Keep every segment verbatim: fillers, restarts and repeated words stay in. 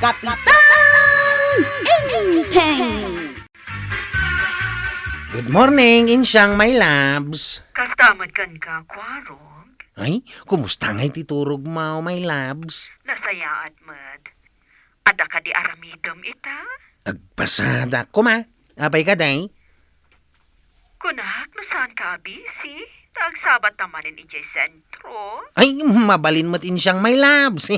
Kapitan Enteng! Good morning, Insyang, my loves. Kasta met kenka, Kuarog? Ay, kumusta ngay ti turogmo, my loves? Nasayaat met. Adda kadi aramidem ita? Agpasada koma. Apay kadi? Kunak no saanka a busy, ta agsabatta manen idiay sentro. Ay, mabalin met, Insyang, my loves.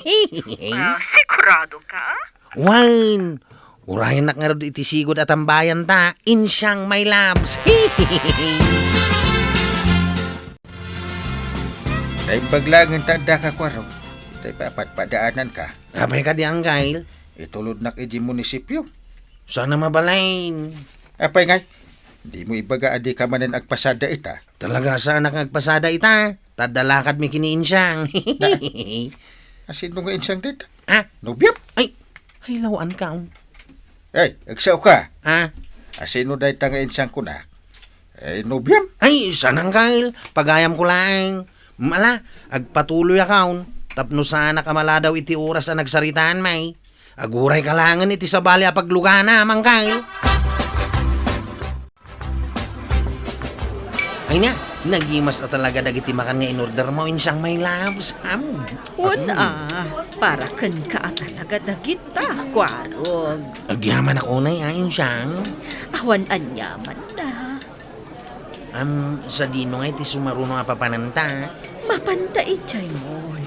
Ah, sigurado ka? Wen, urayennak ngarud iti sigud a tambayanta, Insyang, my loves. Naimbag laeng ta addaka, Kuarog. Itay papadpadaananka. Apay kadi, Angkel? Itulodnak idiay munisipio. Saan a mabalin? Apay ngay? Dimo ibaga a dika manen agpasada ita? Talaga saanak nga agpasada ita. Ta adda lakadmi ken ni Insyang. Na, asino nga Insyang dayta? Ha? Nobiam? Ay, ay, lawaanka. Ay, agsaoka. Ha? Asino dayta nga Insyang kunak? Ay, nobiam? Ay, saan, Angkel. Pagayamko laeng. Mm, ala, agpatuloyakon. Tapno saanak a maladaw iti oras a nagsaritaanmi. Agurayka laengen iti sabali a paglugana, Angkel. Ay na, nagimas a talaga dagiti makan nga inordermo, Insyang, my loves. Am. Wen a, para kenka a talaga dagita, Kuarog. Agyamanak unay a, Insyang. Awan aniamanna. Am, sadino ngay ti sumaruno a papananta? Mapanta idiay mall.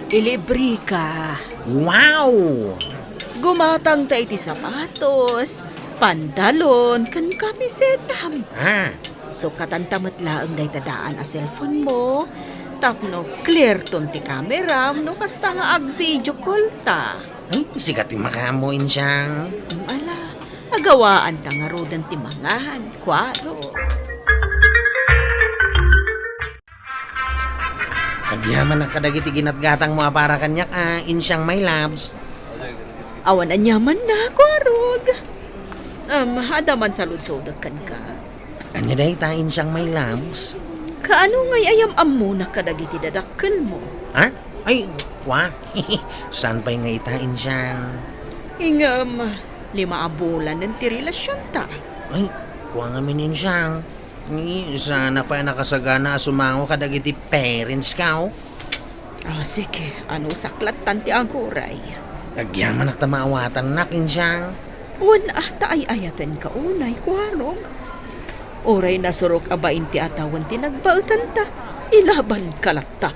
Ilibreka. Wow! Gumatangta iti sapatos, pantalon, ken kamisetam. Ah. Sukatanta met laeng dayta daan a cellphone mo, tapno clear ton ti camera no kasta nga ag-video call ta. Ay, sika ti makaammo, Insyang. Mm, ala, agawaanta ngaruden ti mangan, Kuarog. Agyamanak kadagiti ginatgatangmo a para kaniak a, Insyang, my loves. Awan aniamanna, Kuarog. Em, adda man saludsodek kenka. Ania dayta, Insyang, my loves? Kaano ngay a yam-ammonak kadagiti dadakkelmo? Ha? Ay, wa. Saan pay nga ita, Insyang? Ngem, lima a bulanen ti relasionta. Ay, kua ngamin, Insyang. Ni, saanak pay a nakasagana a sumango kadagiti parents ko. Ah, sige. Ano saklattan ti aguray? Agyamanak ta maawatannak, Insyang. Wen a, ta ay-ayatenka unay, Kuarog. Uray nasurok a bain ti a tawen ti nagbaetanta, ilabanka latta.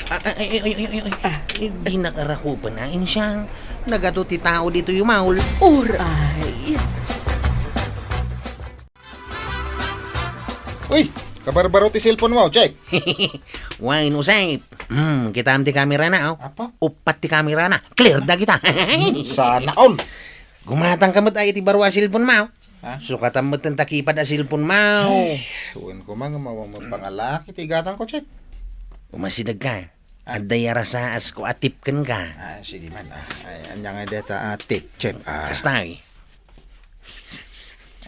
Ah, ay, ay, ay, ay, ay, ay. Ah. Eh, dinak a rakupen a, Insyang. Nagato ti tao ditoy mall. Uray. Uy, kabarbaro ti cellphone mo, Chep. Wen, Usep. Hmm, kitaem ti kamerana, oh. Apo? Uppat ti kamerana. Clear dagita. Hmm, sana all. Gumatangka met ay iti baro a cellphone mo. Ha? Sukatam met ta keypad a cellphone mo. Ay, wen koma nga mawang pangalaki ti gatangko, Chep. Umasidegka. Ah. Adda yarasaas ko a tip kenka. Ah, sige man. Ah, ay, ania nga deta a tip, Chep? Ah. Kastay.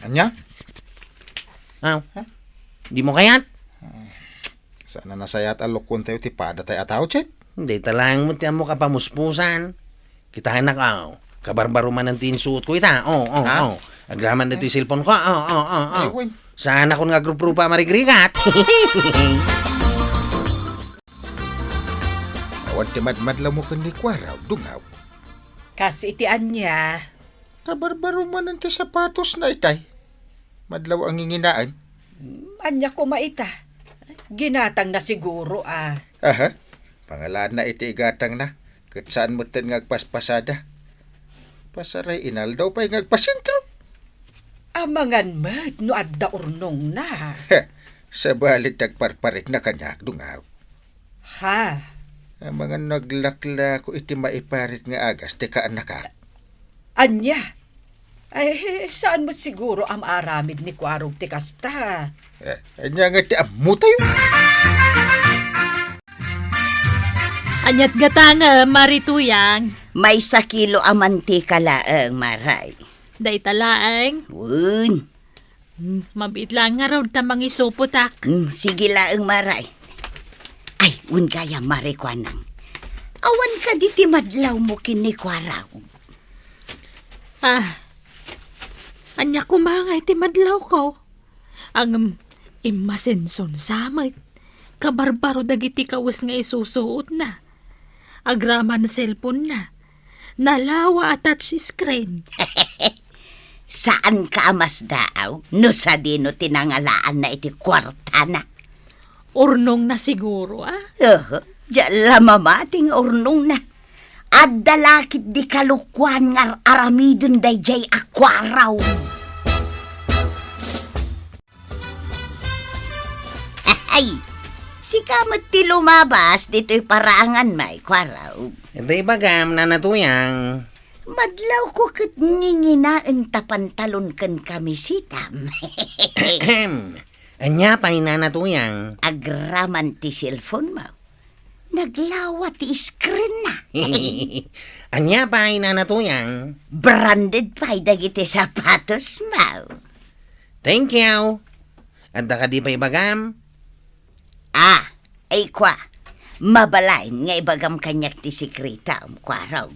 Ania? Aw. Ha? Dimo kayat? Ah, saan a nasayaat a lokoentayo ti padatay a tao, Chep? Dayta laeng met ti ammok a pamuspusan. Kitaennak, aw. Kabarbaro manen ti insuotko ita. Oh, oh, ha? Oh. Agraman daytoy cellphone ko. Oh, oh, oh, oh. Ay, wen. Saanakon nga agruprupa a marigrigat. Awan ti madmadlawmo ken ni Kuarog, Dungaw. Kas iti ania? Kabarbaro manen ti sapatosna itay. Madlaw a nginginaen. Hmm, ania koma ita? Ginatangna siguro a. Aha. Pangalaanna iti igatangna, ket saan metten nga agpaspasada. Pasaray inaldaw pay nga agpasentro. Amangan met no adda urnongna. He, sabali ti agparparikna kaniak, Dungaw. Ha? Amangan no aglaklako iti maiparit nga agas ti kaannaka. Ania? Ay, saan met siguro a maaramid ni Kuarog ti kasta. Eh, ania nga ti ammotayo? Aniat gatangem, Mari Tuyang? Maysa kilo a mantika laeng, Maray. Dayta laeng? Wen. Hmm, mabiit laeng ngarud ta mangisupotak. Hmm, sige laeng, Maray. Ay, wen gayam, Mari Kuanang. Awan kadi ti madlawmo ken ni Kuarog? Ah, ania koma nga iti madlawko? Ngem immasenson sa met, kabarbaro dagiti kawes nga isusuotna. Agraman cellphone-na. Nalawa a touch screen. Saanka a masdaaw no sadino ti nangalaanna iti kuartana? Urnongna siguro, ah? Oho, diak la mamati nga urnongna. Adda la ketdi kalokuan nga ar-aramiden daydiay a kuaraw. Ay, sika met ti lumabas ditoy parangan, may kuaraw. Iti ibagam, Nana Tuyang. Madlawko ket nginginaen ta pantalon ken kamisetam. Ania pay, Nana Tuyang? Agraman ti cellphone-mo. Naglawa ti screen-na. Ania pay, Nana Tuyang? Branded pay dagiti sapatos-mo. Thank you. Adda kadi pay ibagam? Ah, ay kua, mabalin nga ibagam kaniak ti sekretom, kuarog.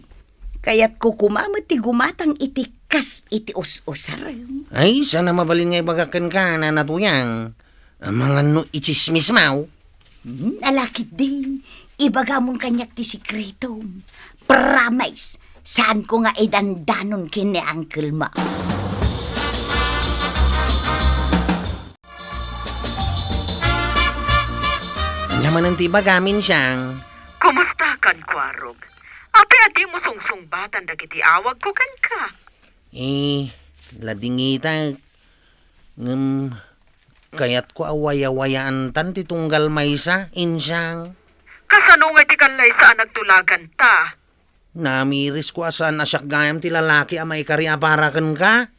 Kayatko koma met ti gumatang iti kas iti us-usarem. Ay, saan a mabalin nga ibagak kenka, Nana Tuyang. Amangan no itsismismaw. Hmm, ala ketdin, ibagamon kaniak ti sekretom. Promise, saanko nga idandanon ken ni uncle-mo. Ania manen ti ibagam, Insiang? Kumustakan, kuarog? Apay a dimo sungsungbatan dagiti awagko kenka? Eh, ladingitak. Ngem, kayatko a wayawayaantan ti tunggal maysa, Insiang. Kasano nga ti kallaysa a nagtulaganta? Namirisko a saan a siak gayam ti lalaki a maikari a para kenka.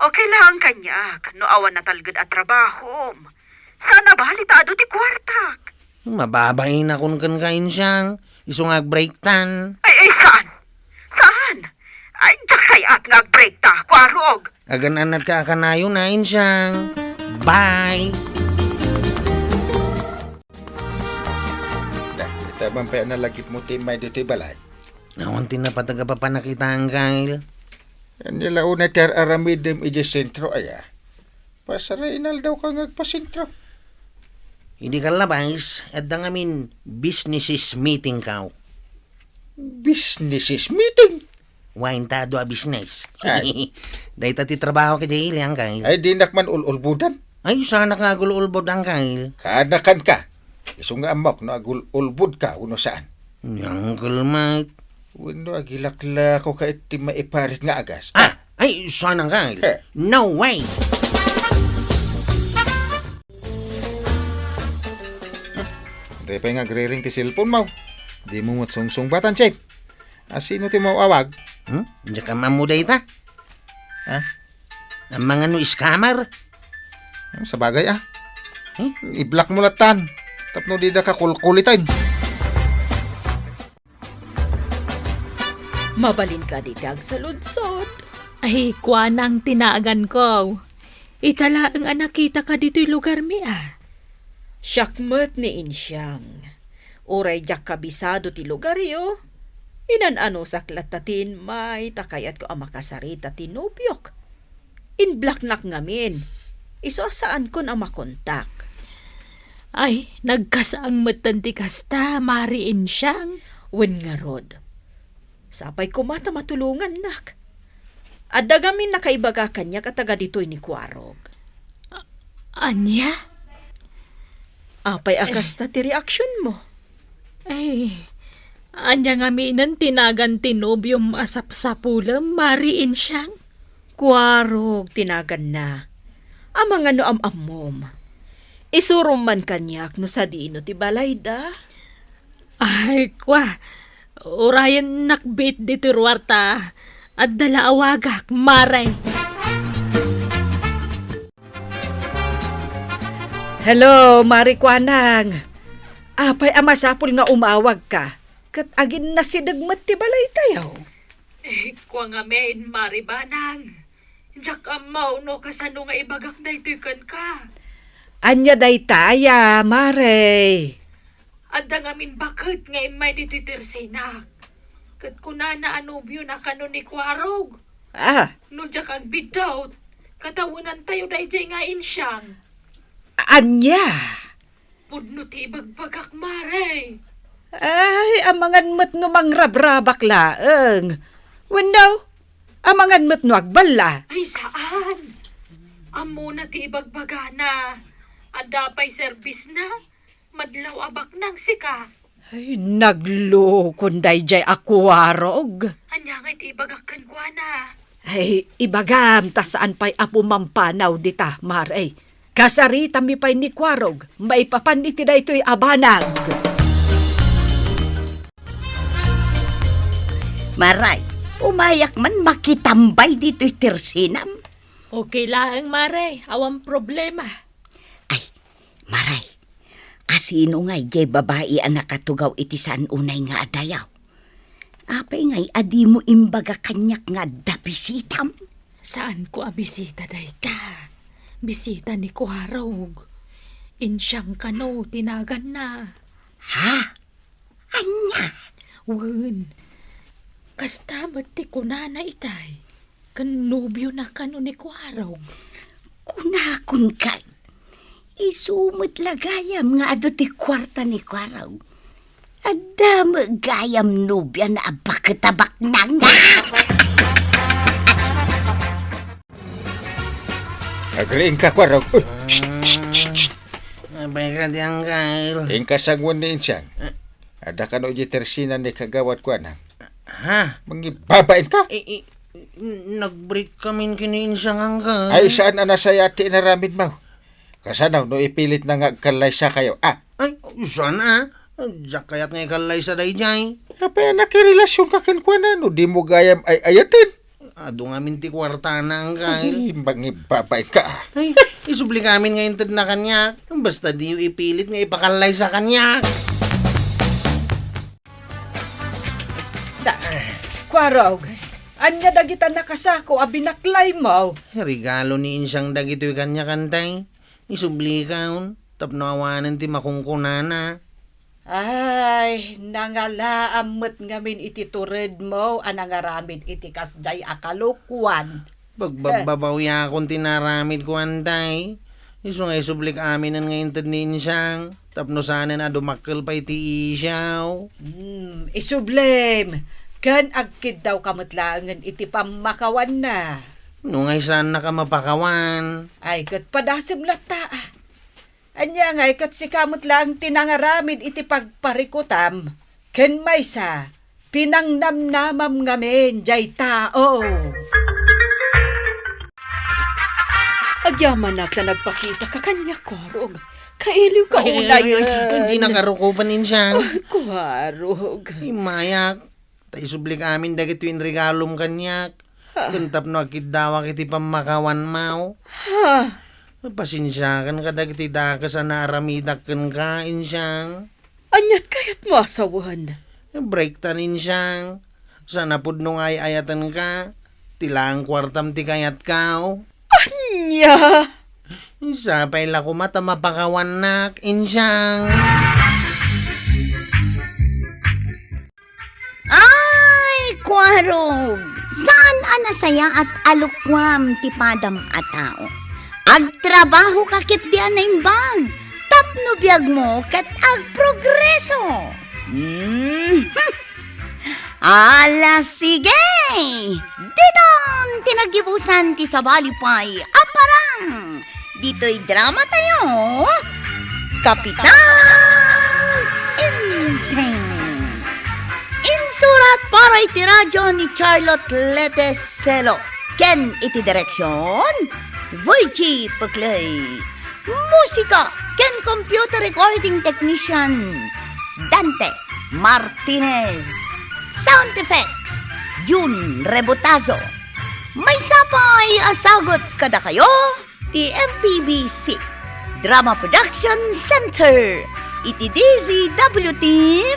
Okay laeng kaniak no awan natalged a trabahom. Saan a bali ta adu ti kuartak. Mababainakon kenka, Insiang. Isu nga ag-breaktan. Ay, ay, saan? Saan? Ay, diak kayat nga ag-breakta, kuarog. Agan-anadka a kanayon, Insiang. Bye! Da, ita man pay a nalagipmo ti immay ditoy balay. Awan ti napateg a papanakitaen, Kyle. Ania la unay ti ar-aramidem idiay sentro, aya? Pasar a inaldawka nga agpasentro. Idi kallabas, adda ngamin businesses meeting, kaw. Businesses meeting? Wen, ta adu a business. Ay. Dayta ti trabaho kadi, Insiang, Kyle. Ay, dinak man ul-ulbudan. Ay, saanak nga agul-ulbod, Kyle. Kaanakanka. Isu nga ammok no agul-ulbodka wenno saan. Ni Uncle Mike. Wenno agilaklakoka iti maiparit nga agas. Ah! Ay, saan, Kyle? Eh. No way! Dayta pay nga agriring ti cellphone-mo. Dimo met sungsungbatan, Chief. A, sino ti maawag? Hmm? Diak ammo dayta. Ha? Amangan no scammer? Hmm, sabagay, ah. Hmm? I-block mo lattan. Tapno dida ka kulkuliten. Mabalin kadi ti agsaludsod? Ay, kuanang ti naganko. Ita laeng a nakitaka ditoy lugarmi, a. Siak met ni Insiang. Uray diak kabisado ti lugaryo, inan-anusak latta ti immay ta kayatko a makasarita ti nobiok. Inblocknak ngamin. Isu a saankon a makontak. Ay, nagkasang metten ti kasta, Mari Insiang. Wen ngarud. Sapay koma ta matulongannak. Adda ngamin nakaibaga kaniak a taga ditoy ni Kuarog. A-, ania? Apay a Eh. kasta ti reaksionmo? Ay, ania ngaminen ti nagan ti nobiom a sapsapulem, Mari Insiang? Kuarog ti naganna. Amangan no am-ammom. Isurom man kaniak no sadino ti balayda. Ay, kua. Urayen nakbit ditoy ruar ta adda la awagak, Mare. Hello, Mari Kuanang. Apay a masapul nga umawagka, ket aginnasideg met ti balaytayo? Eh, kua ngamin, Mari Banang. Diak ammo no kasano nga ibagak daytoy kenka. Ania daytaya, Mare? Adda ngamin baket nga immay ditoy tersinak. Ket kunana a nobiona kano ni Kuarog. Ah. No diak agbiddut, katawenantayo daydiay nga insiang. Ania? Pudno ti ibagbagak, Mare. Ay, amangan met no mangrabrabak laeng. Wenno, amangan met no agballa. Ay, saan. Ammona ti ibagbagana. Adda pay serbisna. Madlaw a baknang sika. Ay, naglukon daydiay a Kuarog. Ania ngay ti ibagak kenkuana? Ay, ibagam ta saan pay a pumampanaw dita, Mare. Kasaritami pay ni Kuarog, maipapan iti daytoy a banag. Mare, umayak man makitambay ditoy tersinam. Okay laeng, Mare. Awan problema. Ay, Mare, asino ngay diay babai a nakatugaw iti saan unay nga adayaw? Apay ngay a dimo imbaga kaniak nga adda bisitam? Saanko a bisita dayta. Bisita ni Kuarog. Insiang kano ti naganna. Ha? Ania? Wen, kasta met ti kunana itay, ken nobiona kano ni Kuarog. Kunakon kay, isu met la gayam nga adu ti kuarta ni Kuarog. Adda met gayam nobiana a baket a baknang. Agriingka, Kuarog. Uy, shh, shh, shh, shh. Apay kadi, Angkel? Inka sangoen ni Insiang. Eh. Adda kano idiay tersina ni Kagawad kuana. Ha? Mangibabain ka? I, i, nag-break kamin ken ni Insiang, Angkel. Ay, saan a nasayaat ti inaramidmo? Kasano no ipilitna nga agkallaysakayo, a? Ay, saan a. Diak kayat nga ikallaysa daydiay. Apay a nakirelasionka kenkuana no dimo gayam ay-ayaten? Adu ngamin ti kuartana, Angkel. Ay, mangibabain ka, a. Ay, isublikamin nga intedna kaniak. Basta diyo ipilit nga ipakallaysa kaniak. Da, Kuarog, ania dagita nakasako a binaklaymo? Regalo ni Insiang dagitoy kaniak, Antay. Isublikon, tapno awanen ti makunkunana. Ay, nangalaam met ngamin iti turedmo a nangaramid iti kasdiay a kalokuan. Pagbabbabawiakon ti naramidko, Antay. Isu nga isublik aminen nga inted ni Insiang, tapno saanen a dumakkel pay ti isiaw. Hmm, isublim, ken agkiddawka met laengen iti pammakawanna. No ngay saannaka mapakawan. Ay, ket padasem latta. Ania ngay ket sika met laeng ti nangaramid iti pagparikutam, ken maysa, pinangnamnamam ngamin diay tao. Agyamanak ta nagpakitaka kaniak, Kuarog. Kailiwka ulayen. Ay, ay, ay, ay, dinaka rukopen, Insiang. Oh, Kuarog. Immayak. Ta isublik amin dagitoy inregalom kaniak, ha, ken tapno agkiddawak iti pammakawanmo. Ha? Pasensiakan kadagiti dakes a naaramidak kenka, Insiang. Aniat kayatmo a sawen? Breaktan, Insiang. Saan a pudno nga ay-ayatenka. Ti laeng kuartam ti kayatko. Ania? Sapay la koma ta mapakawannak, Insiang. Ay, Kuarog! Saan a nasayaat a lukuam ti padam a tao. Agtrabahoka ketdi a naimbag tapno biagmo ket agprogreso. Mhm. Ala, sige! Ditan ti naggibusan ti sabali pay a parang ditoy dramatayo, Kapitan Enteng. Insurat para iti radio ni Charlotte Lete Celo ken iti direksion, Virgie Peclay. Musika ken computer recording technician, Dante Martinez. Sound effects, Jun Rebotazo. Maysa pay a sagut kadakayo ti M P B C Drama Production Center iti D Z W T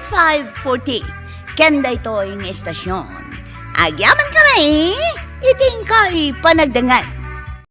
five forty. Ken daytoy nga istasyon, agyamankami iti inkay panagdengngeg.